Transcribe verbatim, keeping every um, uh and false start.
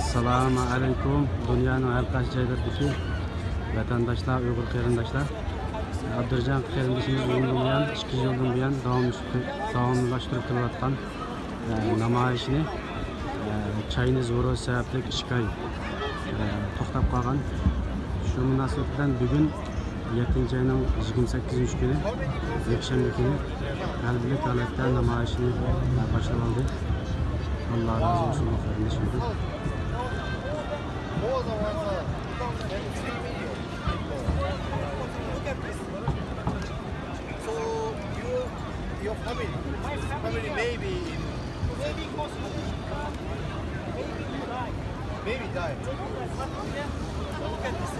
ئەسسالامۇ ئەلەيكۇم، دۇنيانىڭ ھەر قايسى جايلىرىدىكى ۋەتەنداشلار، ئۇيغۇر قېرىنداشلار. ئابدۇرجان قېرىندىشىمىز بۇگۈندىن بۇيان، ئىككى يىلدىن بۇيان داۋاملىشىپ، داۋاملاشتۇرۇپ كېلىۋاتقان، ئە، نامايىشىنى، ئە، چاينىز ۋىرۇس سەۋەبلىك ئىككى ئاي، ئە، توختاپ قالغان. شۇ مۇناسىۋەت بىلەن بۈگۈن يەتتىنچى ئاينىڭ يىگىرمە سەككىزىنچى كۈنى، يەكشەنبە كۈنى غەلىبىلىك ھالەتتە نامايىشنى باشلىۋالدى. ئاللا رازى بولسۇن بۇ قېرىندىشىمىزدىن. So you, your family, family maybe in, maybe died. Look at this.